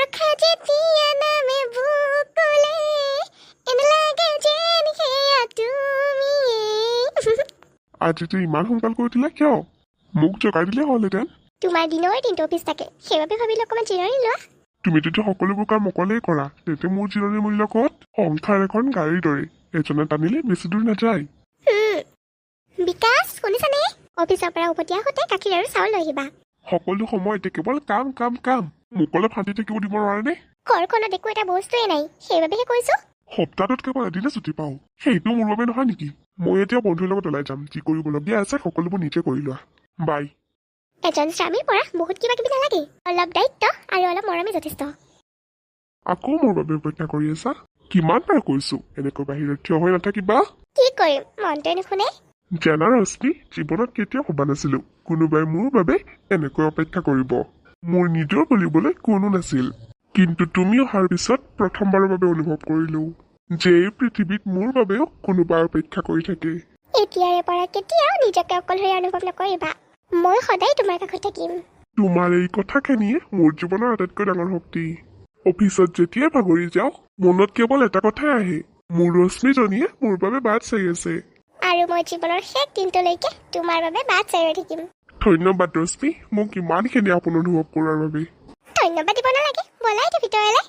দুখে যেতিয়া নামে বুকুলে, এনে লাগে যেন সেয়া তুমিয়ে। আজিতো ইমান সোনকাল কৰি দিলা কিয়? মোক জগাই দিলে হ'লহেঁতেন। তোমাৰ দিনৰ দিনটো অফিচ থাকে, সেইবাবে ভাবিলো অকণমান জিৰণি লোৱা। তুমিতো সকলোবোৰ কাম অকলেই কৰা, তেন্তে মোৰ জিৰণিৰ মূল্য ক'ত? সংসাৰ এখন গাড়ীৰ দৰে, এজনে টানিলে বেছি দূৰ নাযায়। বিকাশ, শুনিছানে? অফিচৰ পৰা উভতি আহোঁতে গাখীৰ আৰু চাউল লৈ আহিবা। সকলো সময়তে কেৱল কাম কাম কাম। মোক অলপ শান্তি থাকিব দিব নোৱাৰেনে? ঘৰখনত একো এটা বস্তুৱেই নাই, সেইবাবেহে কৈছো। সপ্তাহটোত কেৱল এদিনে ছুটি পাওঁ, সেইটো মোৰ বাবে নহয় নেকি? মই এতিয়া বন্ধুৰ লগত ওলাই যাম। যি কৰিবলগীয়া আছে সকলোবোৰ নিজে কৰি লোৱা। বাই। এজন স্বামীৰ পৰা বহুত কিবা কিবি নালাগে, অলপ দায়িত্ব আৰু অলপ মৰমেই যথেষ্ট। আকৌ মোৰ বাবে অপেক্ষা কৰি আছা? কিমান বাৰ কৈছো, এনেকৈ বাহিৰত থিয় হৈ নাথাকিবা। কি কৰিম, মনটোৱে নুশুনে। জানা ৰশ্মি, জীৱনত কেতিয়াও ভবা নাছিলো কোনোবাই মোৰ বাবে এনেকৈ অপেক্ষা কৰিব। মোৰ নিজৰ বুলিবলৈ কোনো নাছিল, কিন্তু তুমি অহাৰ পিছত প্ৰথমবাৰৰ বাবে অনুভৱ কৰিলো যে এই পৃথিৱীত মোৰ বাবেও কোনোবাই অপেক্ষা কৰি থাকে। এতিয়াৰে পৰা কেতিয়াও নিজকে অকলশৰীয়া অনুভৱ নকৰিবা। মই সদায় তোমাৰ কাষত থাকিম। তোমাৰ এই কথাখিনিয়ে মোৰ জীৱনৰ আটাইতকৈ ডাঙৰ শক্তি। অফিচত যেতিয়াই ভাগৰি যাওঁ, মনত কেৱল এটা কথাই আহে, মোৰ ৰশ্মিজনীয়ে মোৰ বাবে বাট চাই আছে। আৰু মই জীৱনৰ শেষ দিনটোলৈকে তোমাৰ বাবে বাট চাই ৰৈ থাকিম। ধন্যবাদ ৰশ্মি, মোক ইমানখিনি আপোন অনুভৱ কৰাৰ বাবে। ধন্যবাদ দিব নালাগে, ব'লা এতিয়া ভিতৰলে।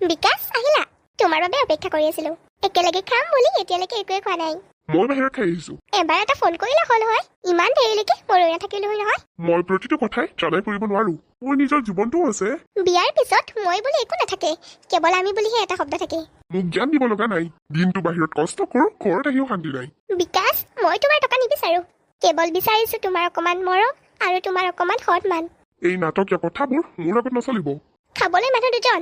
বিকাশ, আহিলা? তোমাৰ বাবে অপেক্ষা কৰি আছিলো। একেলগে খাম বুলি এতিয়ালৈকে একোৱে খোৱা নাই। মই বাহিৰত খাই আহিছো। এবাৰ এটা ফোন কৰিলে হ'ল হয়, ইমান দেৰিলৈকে মই ৰৈ নাথাকিলো হয় নহয়। মই প্ৰতিটো কথাই জনাই কৰিব নোৱাৰো, মোৰ নিজৰ জীৱনটোও আছে। বিয়াৰ পিছত মই বুলি একো নাথাকে, কেৱল আমি বুলিহে এটা শব্দ থাকে। মোক জ্ঞান দিব লগা নাই। দিনটো বাহিৰত কষ্ট কৰো, ঘৰত আহিও শান্তি নাই। বিকাশ, মই তোমাৰ টকা নিবিচাৰো, কেৱল বিচাৰিছো তোমাৰ অকমান মৰম আৰু তোমাৰ অকমান সন্মান। এই নাটকীয়া কথাবোৰ মোৰ আগত নচলিব। খাবলৈ মানুহ দুজন,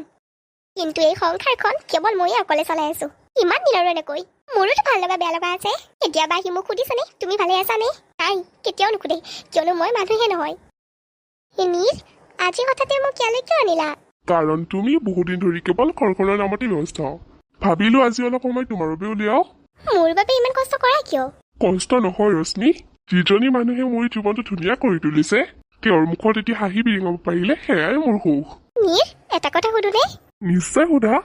কিন্তু এই সংসাৰখন কেৱল ময়ে অকলে চলাই আছো। ইমান দিন আৰু এনেকৈ? মোৰোতো ভাল লগা বেয়া লগা আছে। কেতিয়াবা আহি মোক সুধিছেনে, তুমি ভালে আছানে? নাই, কেতিয়াও নুসুধে, কিয়নো মই মানুহে নহয়। নীৰ, আজি হঠাতে মোক ইয়ালৈ কিয় আনিলা? কাৰণ তুমি বহুদিন ধৰি কেৱল ঘৰখনৰ নামতে ব্যস্ত। ভাবিলো আজি অলপ সময় তোমাৰ বাবে উলিয়াও। মোৰ বাবে ইমান কষ্ট কৰা কিয়? কষ্ট নহয় ৰশ্মি, যিজনী মানুহে মোৰ জীৱনটো ধুনীয়া কৰি তুলিছে, তেওঁৰ মুখত এতিয়া হাঁহি বিৰিঙাব পাৰিলে সেয়াই মোৰ সুখ। নীৰ, এটা কথা সুধোনে? নিশ্চয় সোধা।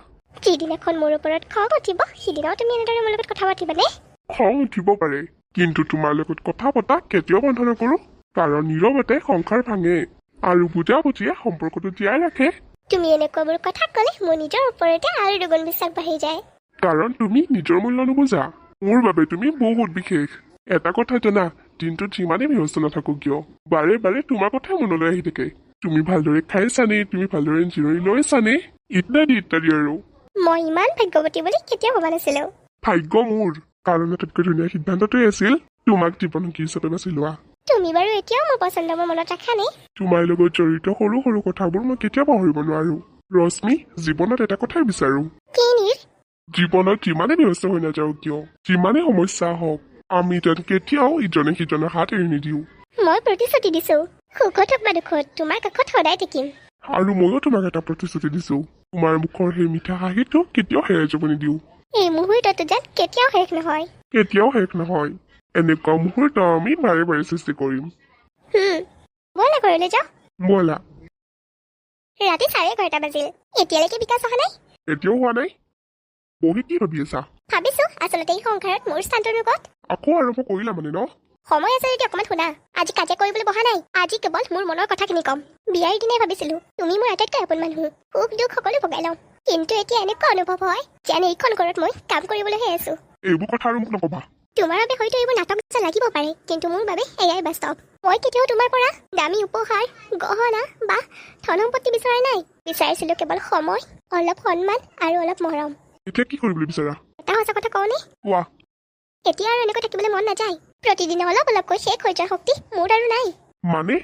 যিদিনাখন মোৰ ওপৰত খং উঠিব, সিদিনাও তুমি এনেদৰে মোৰ লগত কথা পাতিবানে? খং উঠিব পাৰে, কিন্তু তোমাৰ লগত কথা পতা কেতিয়াও বন্ধ নকৰো। কাৰণ নীৰৱতে সংসাৰ ভাঙে আৰু বুজাবুজিয়ে সম্পৰ্কটো জীয়াই ৰাখে। তুমি এনেকুৱাবোৰ কথা ক'লে মোৰ নিজৰ ওপৰতে আৰু দুগুণ বিশ্বাস বাঢ়ি যায়। কাৰণ তুমি নিজৰ মূল্য নুবুজা। মোৰ বাবে তুমি বহুত বিশেষ। এটা কথা জানা, দিনটোত যিমানেই ব্যস্ত নাথাকো কিয়, বাৰে বাৰে তোমাৰ কথাই মনলৈ আহি থাকে। তুমি ভালদৰে খাইছানে, তুমি ভালদৰে জিৰণি লৈছানে, ইত্যাদি ইত্যাদি। আৰু মই ইমান ভাগ্যৱতী বুলি কেতিয়াও ভবা নাছিলো। ভাগ্য মোৰ, কাৰণ আটাইতকৈ ধুনীয়া সিদ্ধান্তটোৱে আছিল তোমাক জীৱনসংগী হিচাপে বাছি লোৱা। তুমি বাৰু এতিয়াও মোৰ পচন্দ মোৰ মনত ৰাখানে? তোমাৰ লগত জড়িত সৰু সৰু কথাবোৰ মই কেতিয়াও পাহৰিব নোৱাৰো ৰশ্মি। জীৱনত এটা কথাই বিচাৰো। কি নীৰ? জীৱনত যিমানে ব্যস্ত হৈ নাযাওঁ কিয়, যিমানে সমস্যা হওক, আমি যেন কেতিয়াও ইজনে সিজনৰ হাত এৰি নিদিওঁ। মই প্ৰতিশ্ৰুতি দিছো, সুখত হওক বা দুখত তোমাৰ কাষত সদায় থাকিম। আৰু ময়ো তোমাক এটা প্ৰতিশ্ৰুতি দিছো, তোমাৰ মুখৰ সেই মিঠা হাঁহিটো কেতিয়াও হেৰাই যাব নিদিওঁ। এই মুহূৰ্তটো যেন কেতিয়াও শেষ নহয়। কেতিয়াও শেষ নহয়। এনেকুৱা মুহূৰ্ত আমি বাৰে বাৰে সৃষ্টি কৰিম। ব'লা ঘৰলৈ যাওঁ। ব'লা। ৰাতি 11:30 বাজিল, এতিয়ালৈকে বিকাশ অহা নাই। এতিয়াও হোৱা নাই? বহি কি ভাবি আছা? ভাবিছো, আচলতে এই সংসাৰত মোৰ স্থানটোনো ক'ত? আকৌ আৰম্ভ কৰিলা মানে ন? সময় আছে যদি অকণমান শুনা। আজি কাজিয়া কৰিবলৈ বহা নাই, আজি কেৱল মোৰ মনৰ কথাখিনি ক'ম। বিয়াৰ দিনাই ভাবিছিলো তুমি মোৰ আটাইতকৈ আপোন মানুহ, সুখ দুখ সকলো ভগাই লওঁ। কিন্তু এতিয়া এনেকুৱা অনুভৱ হয় যেন এইখন ঘৰত মই কাম কৰিবলৈহে আছো। এইবোৰ কথা আৰু মোক নকবা। তোমাৰ বাবে হয়তো এইবোৰ নাটক যেন লাগিব পাৰে, কিন্তু মোৰ বাবে এয়াই বাস্তৱ। মই কেতিয়াও তোমাৰ পৰা দামী উপহাৰ, গহনা বা ধন সম্পত্তি বিচৰা নাই। বিচাৰিছিলো কেৱল সময়, অলপ সন্মান আৰু অলপ মৰম। এতিয়া কি কৰিবলৈ বিচাৰা? এটা সঁচা কথা কওঁনে? কোৱা। এতিয়া আৰু এনেকৈ থাকিবলৈ মন নাযায়। প্ৰতিদিনে অলপ অলপকৈ শেষ হৈ যোৱাৰ শক্তি মোৰ আৰু নাই। মানে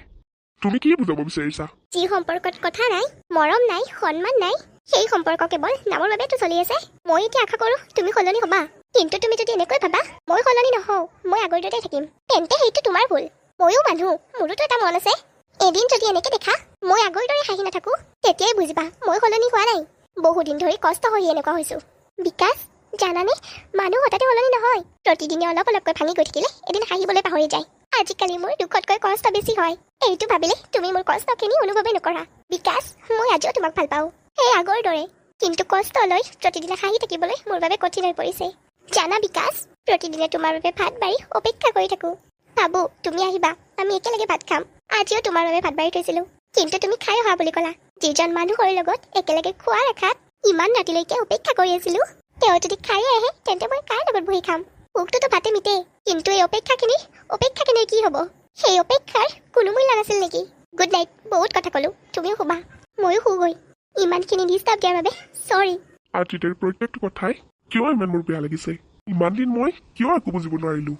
তুমি কি বুজাব বিচাৰিছা? যি সম্পৰ্কত কথা নাই, মৰম নাই, সন্মান নাই, সেই সম্পৰ্ক কেৱল নামৰ বাবেতো চলি আছে। মই এতিয়া আশা কৰোঁ তুমি সলনি হ'বা। কিন্তু তুমি যদি এনেকৈ ভাবা মই সলনি নহওঁ, মই আগৰ দৰে থাকিম, তেন্তে সেইটো তোমাৰ ভুল। ময়ো মানুহ, মোৰোতো এটা মন আছে। এদিন যদি এনেকে দেখা মই আগৰ দৰে হাঁহি নাথাকো, তেতিয়াই বুজিবা মই সলনি হোৱা নাই। বহুদিন ধৰি কষ্ট হৈ এনেকুৱা হৈছো। বিকাশ, জানানে, মানুহ হঠাতে সলনি নহয়। প্ৰতিদিনে অলপ অলপকৈ ভাঙি গৈ থাকিলে এদিন হাঁহিবলৈ পাহৰি যায়। আজিকালি মোৰ দুখতকৈ কষ্ট বেছি হয়। এইটো ভাবিলে তুমি মোৰ কষ্টখিনি অনুভৱেই নকৰা। বিকাশ, মই আজিও তোমাক ভাল পাওঁ, সেই আগৰ দৰে। কিন্তু কষ্ট লৈ প্ৰতিদিনে হাঁহি থাকিবলৈ মোৰ বাবে কঠিন হৈ পৰিছে। জানা বিকাশ, প্ৰতিদিনে তোমাৰ বাবে ভাত বাঢ়ি অপেক্ষা কৰি থাকো। ভাবো তুমি আহিবা, আমি একেলগে ভাত খাম। আজিও তোমাৰ বাবে ভাত বাঢ়ি থৈছিলো, কিন্তু তুমি খাই অহা বুলি ক'লা। যিজন মানুহৰ লগত একেলগে খোৱাৰ আশাত ইমান ৰাতিলৈকে অপেক্ষা কৰি আছিলো, তেওঁ যদি খায়ে আহে তেন্তে মই কাৰ লগত বহি খাম? ভোকটোতো ভাতে মিটে, কিন্তু এই অপেক্ষাখিনিৰ কি হ'ব? সেই অপেক্ষাৰ কোনো মূল্য নাছিল নেকি? Good night. বহুত কথা ক'লো, তুমিও শুবা, ময়ো শুগৈ। ইমানখিনি ডিষ্টাৰ্ব দিয়াৰ বাবে চৰি। আজি তাইৰ প্ৰত্যেকটো কথাই কিয় ইমান মোৰ বেয়া লাগিছে? ইমান দিন মই কিয় একো বুজিব নোৱাৰিলো?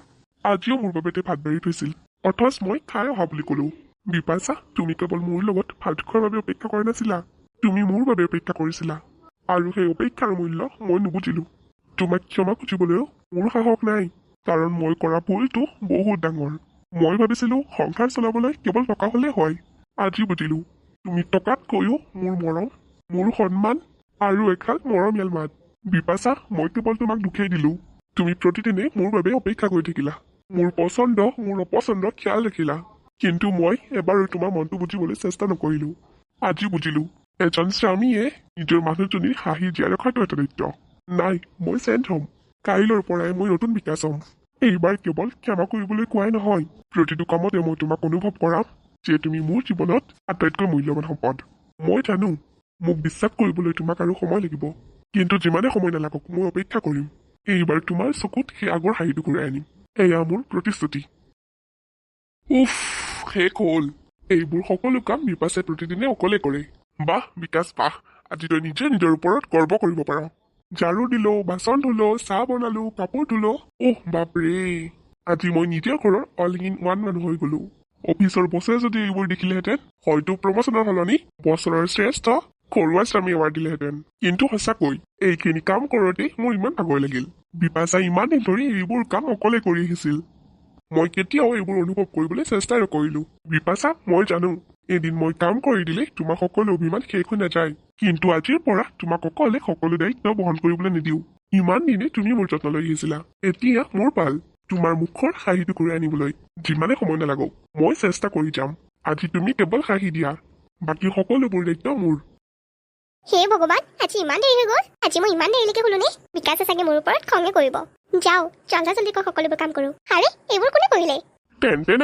আজিও মোৰ বাবে তাই ভাত বাঢ়ি থৈছিল, অথচ মই খাই অহা বুলি ক'লো। বিপাশা, তুমি কেৱল মোৰ লগত ভাত খোৱাৰ বাবে অপেক্ষা কৰা নাছিলা, তুমি মোৰ বাবে অপেক্ষা কৰিছিলা। আৰু সেই অপেক্ষাৰ মূল্য মই নুবুজিলো। তোমাক ক্ষমা খুজিবলৈও মোৰ সাহস নাই, কাৰণ মই কৰা ভুলটো বহুত ডাঙৰ। মই ভাবিছিলো সংসাৰ চলাবলৈ কেৱল টকা হ'লেই হয়। আজি বুজিলো, তুমি টকাতকৈও মোৰ মৰম, মোৰ সন্মান আৰু এখাল মৰমীয়াল মাত। বিপাশা, মই কেৱল তোমাক দুখেই দিলো। তুমি প্ৰতিদিনে মোৰ বাবে অপেক্ষা কৰি থাকিলা, মোৰ পচন্দ, মোৰ অপচন্দ খিয়াল ৰাখিলা, কিন্তু মই এবাৰো তোমাৰ মনটো বুজিবলৈ চেষ্টা নকৰিলো। আজি বুজিলো, এজন স্বামীয়ে নিজৰ মানুহজনীৰ হাঁহি জীয়াই ৰখাটো এটা দায়িত্ব। নাই, মই চেঞ্জ হ'ম। কাইলৈৰ পৰাই মই নতুন বিকাশ হ'ম। এইবাৰ কেৱল ক্ষমা কৰিবলৈ কোৱাই নহয়, প্ৰতিটো কামতে মই তোমাক অনুভৱ কৰাম যে তুমি মোৰ জীৱনত আটাইতকৈ মূল্যৱান সম্পদ। মই জানো মোক বিশ্বাস কৰিবলৈ তোমাক আৰু সময় লাগিব, কিন্তু যিমানে সময় নালাগক মই অপেক্ষা কৰিম। এইবাৰ তোমাৰ চকুত সেই আগৰ হাঁহিটো ঘূৰাই আনিম, এয়া মোৰ প্ৰতিশ্ৰুতি। উফ, শেষ হ'ল। এইবোৰ সকলো কাম বিপাশে প্ৰতিদিনে অকলে কৰে। বাহ বিকাশ বাহ, আজি তই নিজে নিজৰ ওপৰত গৰ্ব কৰিব পাৰ। ঝাৰু দিলো, বাচন ধুলো, চাহ বনালো, কাপোৰ ধুলো। অহ বাপৰে, আজি মই নিজে ঘৰৰ অল ইন ওৱান মানুহ হৈ গলো। অফিচৰ বছে যদি এইবোৰ দেখিলেহেঁতেন, হয়তো প্ৰমোচনৰ সলনি বছৰৰ শ্ৰেষ্ঠ ঘৰুৱা স্বামী এৱাৰ্ড দিলেহেঁতেন। কিন্তু সঁচাকৈ এইখিনি কাম কৰোঁতেই মোৰ ইমান ভাগৰ লাগিল। বিপাশাই ইমান দিন ধৰি এইবোৰ কাম অকলে কৰি আহিছিল, মই কেতিয়াও এইবোৰ অনুভৱ কৰিবলৈ চেষ্টাই নকৰিলো। বিপাশা, মই জানো এদিন মই কাম কৰি দিলে তোমাৰ সকলো অভিমান শেষ হৈ নাযায়, কিন্তু আজিৰ পৰা তোমাক অকলে সকলো দায়িত্ব বহন কৰিবলৈ নিদিওঁ। ইমান দিনে তুমি মোৰ যত্ন লৈ আহিছিলা, এতিয়া মোৰ পাল তোমাৰ মুখৰ হাঁহিটো ঘূৰাই আনিবলৈ। যিমানে সময় নালাগক মই চেষ্টা কৰি যাম। আজি তুমি কেৱল হাঁহি দিয়া, বাকী সকলোবোৰ দায়িত্ব মোৰ। হে ভগৱান, আজি ইমান দেৰি হৈ গ'ল। আজি মই ইমান দেৰিলৈকে শুলো নে? বিকাশে চাগে মোৰ ওপৰত খঙে কৰিব। যাওঁ, জলদা জলদিকৈ সকলোবোৰ কাম কৰো। আৰে, এইবোৰ কোনে কৰিলে? Ten ten,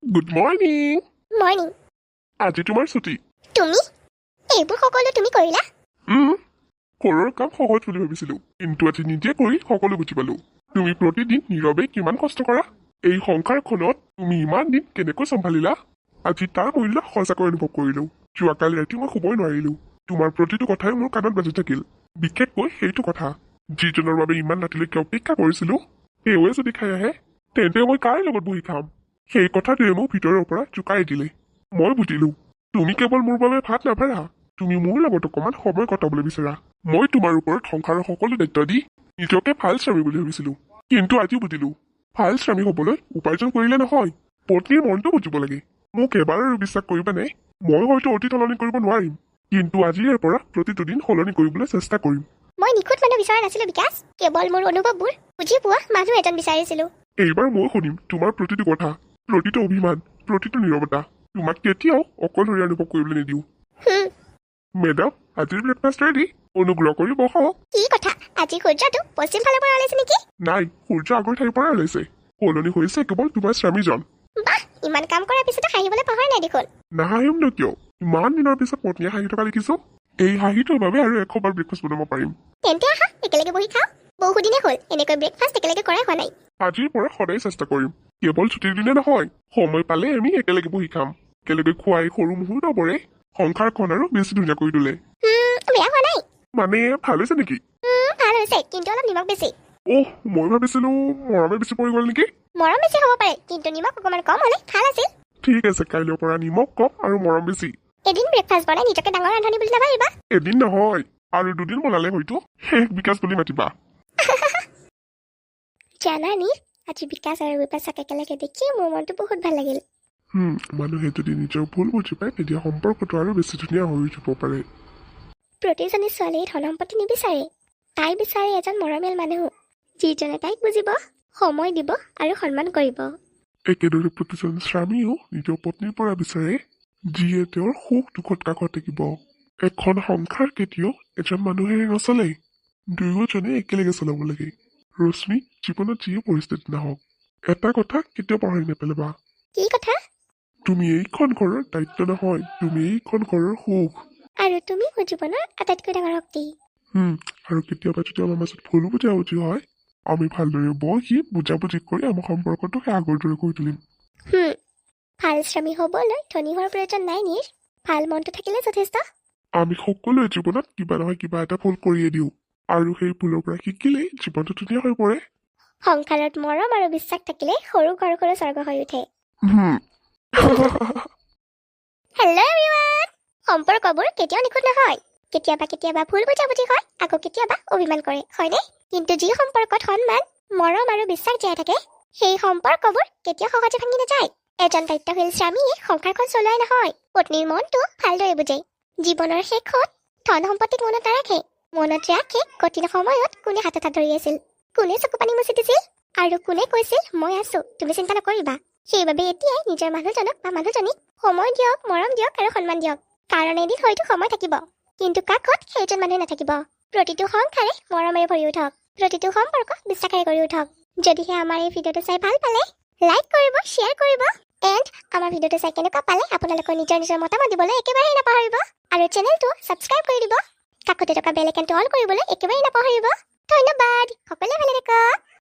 good morning. Morning. আজি তোমাৰ ছুটি। তুমি এইবোৰ সকলো তুমি কৰিলা? ঘৰৰ কাম সহজ বুলি ভাবিছিলো, কিন্তু আজি নিজে কৰি সকলো বুজি পালো। তুমি প্ৰতিদিন নীৰৱে কিমান কষ্ট কৰা, এই সংসাৰখনত তুমি ইমান দিন কেনেকৈ চম্ভালিলা, আজি তাৰ মূল্য সঁচাকৈ অনুভৱ কৰিলো। যোৱাকালি ৰাতি মই শুবই নোৱাৰিলো। তোমাৰ প্ৰতিটো কথাই মোৰ কাণত বাজি থাকিল, বিশেষকৈ সেইটো কথা, যিজনৰ বাবে ইমান ৰাতিলৈকে অপেক্ষা কৰিছিলো, তেওঁৱে যদি খাই আহে তেন্তে মই কাৰ লগত বহি খাম? সেই কথাটোৱে মোক ভিতৰৰ পৰা জোকাৰি দিলে। মই বুজিলো, তুমি কেৱল মোৰ বাবে ভাত নাবাঢ়া, তুমি মোৰ লগত অকণমান সময় কটাবলৈ বিচৰা। মই তোমাৰ ওপৰত সংসাৰৰ সকলো দায়িত্ব দি নিজকে ভাল স্বামী বুলি ভাবিছিলো, কিন্তু আজি বুজিলো, ভাল স্বামী হবলৈ উপাৰ্জন কৰিলে নহয়, পত্নীৰ মনটো বুজিব লাগে। মোক এবাৰ আৰু বিশ্বাস কৰিবানে? মই হয়তো অতীত সলনি কৰিব নোৱাৰিম, কিন্তু আজিৰে পৰা প্ৰতিটো দিন সলনি কৰিবলৈ চেষ্টা কৰিম। মই নিখুঁত মানুহ বিচৰা নাছিলো বিকাশ, কেৱল মোৰ অনুভৱবোৰ বুজি পোৱা মানুহ এজন বিচাৰিছিলো। এইবাৰ মই শুনিম তোমাৰ প্ৰতিটো কথা, প্ৰতিটো অভিমান, প্ৰতিটো নীৰৱতা। তোমাক কেতিয়াও অকলশৰীয়া অনুভৱ কৰিবলৈ নিদিওঁ। মেডাম, আজিৰ ব্ৰেকফাষ্ট ৰেডি, অনুগ্ৰহ কৰি বহক। কি কথা, আজি সূৰ্যটো পশ্চিম ফালৰ পৰা ওলাইছে নেকি? নাই, সূৰ্য আগৰ ঠাইৰ পৰাই ওলাইছে। সলনি হৈছে কেৱল তোমাৰ স্বামীজন। বাহ, ইমান কাম কৰাৰ পিছতো হাঁহিবলৈ পাহৰা নাই দেখোন। নাহাঁহিম নো কিয়? ইমান দিনৰ পিছত পত্নীয়ে হাঁহি থকা দেখিছো। এই হাঁহিটোৰ বাবে আৰু 100 বাৰ ব্ৰেকফাষ্ট বনাব পাৰিম। তেন্তে আহা, একেলগে বহি খাওঁ। বহুদিনে হ'ল এনেকৈ ব্ৰেকফাষ্ট একেলগে কৰাই হোৱা নাই। আজিৰ পৰা সদায় চেষ্টা কৰিম, কেৱল ছুটিৰ দিনে নহয়, সময় পালে আমি একেলগে বহি খাম। একেলগে খোৱাই সৰু মুহূৰ্তবোৰে সংসাৰখন আৰু বেছি ধুনীয়া কৰি তোলে। বেয়া হোৱা নাই। মানে ভাল হৈছে নেকি? ভাল হৈছে, কিন্তু অলপ নিমখ বেছি। অহ, মই ভাবিছিলো মৰমে বেছি পৰি গ'ল নেকি। মৰম বেছি হ'ব পাৰে, কিন্তু নিমখ অকণমান কম হ'লে ভাল আছিল। ঠিক আছে, কাইলৈৰ পৰা নিমখ কম আৰু মৰম বেছি। এদিন ব্ৰেকফাষ্ট বনাই নিজকে ডাঙৰ ৰান্ধনী বুলি নাভাবিবা। এদিন নহয়, আৰু দুদিন বনালে হয়তো শেষ বিকাশ বুলি মাতিবা। জানা নীৰ, আজি বিকাশ আৰু বিপাশাক একেলগে দেখি মোৰ মনটো বহুত ভাল লাগিল। মানুহে যদি নিজৰ ভুল বুজি পায়, তেতিয়া সম্পৰ্কটো আৰু বেছি ধুনীয়া হৈ উঠিব পাৰে। প্ৰতিজনী ছোৱালীয়ে ধন সম্পত্তি নিবিচাৰে, তাই বিচাৰে এজন মৰমীয়াল মানুহ, যিজনে তাইক বুজিব, সময় দিব আৰু সন্মান কৰিব। একেদৰে প্ৰতিজন স্বামীয়েও নিজৰ পত্নীৰ পৰা বিচাৰে যিয়ে তেওঁৰ সুখ দুখত কাষত থাকিব। এখন সংসাৰ কেতিয়াও এজন মানুহেৰে নচলে, দুয়োজনে একেলগে চলাব লাগে। ৰশ্মি, জীৱনত যিয়ে পৰিস্থিতি নাহক, এটা কথা কেতিয়াও পাহৰি নেপেলাবা। কি কথা? তুমি এইখন ঘৰৰ দায়িত্ব নহয়, তুমি এইখন ঘৰৰ সুখ। আৰু তুমি মোৰ জীৱনৰ আটাইতকৈ ডাঙৰ শক্তি। আৰু কেতিয়াবা যদি আমাৰ মাজত ভুল বুজাবুজি হয়, আমি ভালদৰে বহি বুজাবুজি কৰি আমাৰ সম্পৰ্কটো সেই আগৰ দৰে কৰি তুলিম। ভাল স্বামী হ'বলৈ ধনী হোৱাৰ প্ৰয়োজন নাই নিৰ, ভাল মনটো থাকিলে যথেষ্ট। আমি সকলোৱে জীৱনত কিবা নহয় কিবা এটা ভুল কৰিয়ে দিওঁ, আৰু সেই ভুলৰ পৰা শিকিলেই জীৱনটো ধুনীয়া হৈ পৰে। সংসাৰত মৰম আৰু বিশ্বাস থাকিলে সৰু ঘৰখনো স্বৰ্গ হৈ উঠে। হেল্ল' এভৰিৱান, সম্পৰ্কবোৰ কেতিয়াও নিখুঁত নহয়। কেতিয়াবা কেতিয়াবা ভুল বুজাবুজি হয়, আকৌ কেতিয়াবা অভিমান কৰে, হয়নে? কিন্তু যি সম্পৰ্কত সন্মান, মৰম আৰু বিশ্বাস জীয়াই থাকে, সেই সম্পৰ্কবোৰ কেতিয়াও সহজে ভাঙি নাযায়। এজন দায়িত্বশীল স্বামীয়ে সংসাৰখন চলোৱাই নহয়, পত্নীৰ মনটো ভালদৰে বুজে। জীৱনৰ শেষত ধন সম্পত্তিক মনত নাৰাখে, মনত ৰাখে কঠিন সময়ত কোনে হাতত হাত ধৰি আছিল, কোনে চকু পানী মুচি দিছিল আৰু কোনে কৈছিল মই আছো, তুমি চিন্তা নকৰিবা। সেইবাবে এতিয়াই নিজৰ মানুহজনক বা মানুহজনীক সময় দিয়ক, মৰম দিয়ক আৰু সন্মান দিয়ক। কাৰণ এদিন হয়তো সময় থাকিব, কিন্তু কাষত সেইজন মানুহে নাথাকিব। প্ৰতিটো সংসাৰে মৰমেৰে ভৰি উঠক, প্ৰতিটো সম্পৰ্ক বিশ্বাসেৰে গঢ়ি উঠক। যদিহে আমাৰ এই ভিডিঅ'টো চাই ভাল পালে, লাইক কৰিব, শ্বেয়াৰ কৰিব এণ্ড আমাৰ ভিডিঅ'টো চাই কেনেকুৱা পালে আপোনালোকৰ নিজৰ নিজৰ মতামত দিবলৈ একেবাৰেই নাপাহৰিব আৰু চেনেলটো ছাবস্ক্ৰাইব কৰি দিব। কাষতে থকা বেল আইকনটো অল কৰিবলৈ একেবাৰেই নাপাহৰিব। ধন্যবাদ। সকলোৱে ভালে থাকক।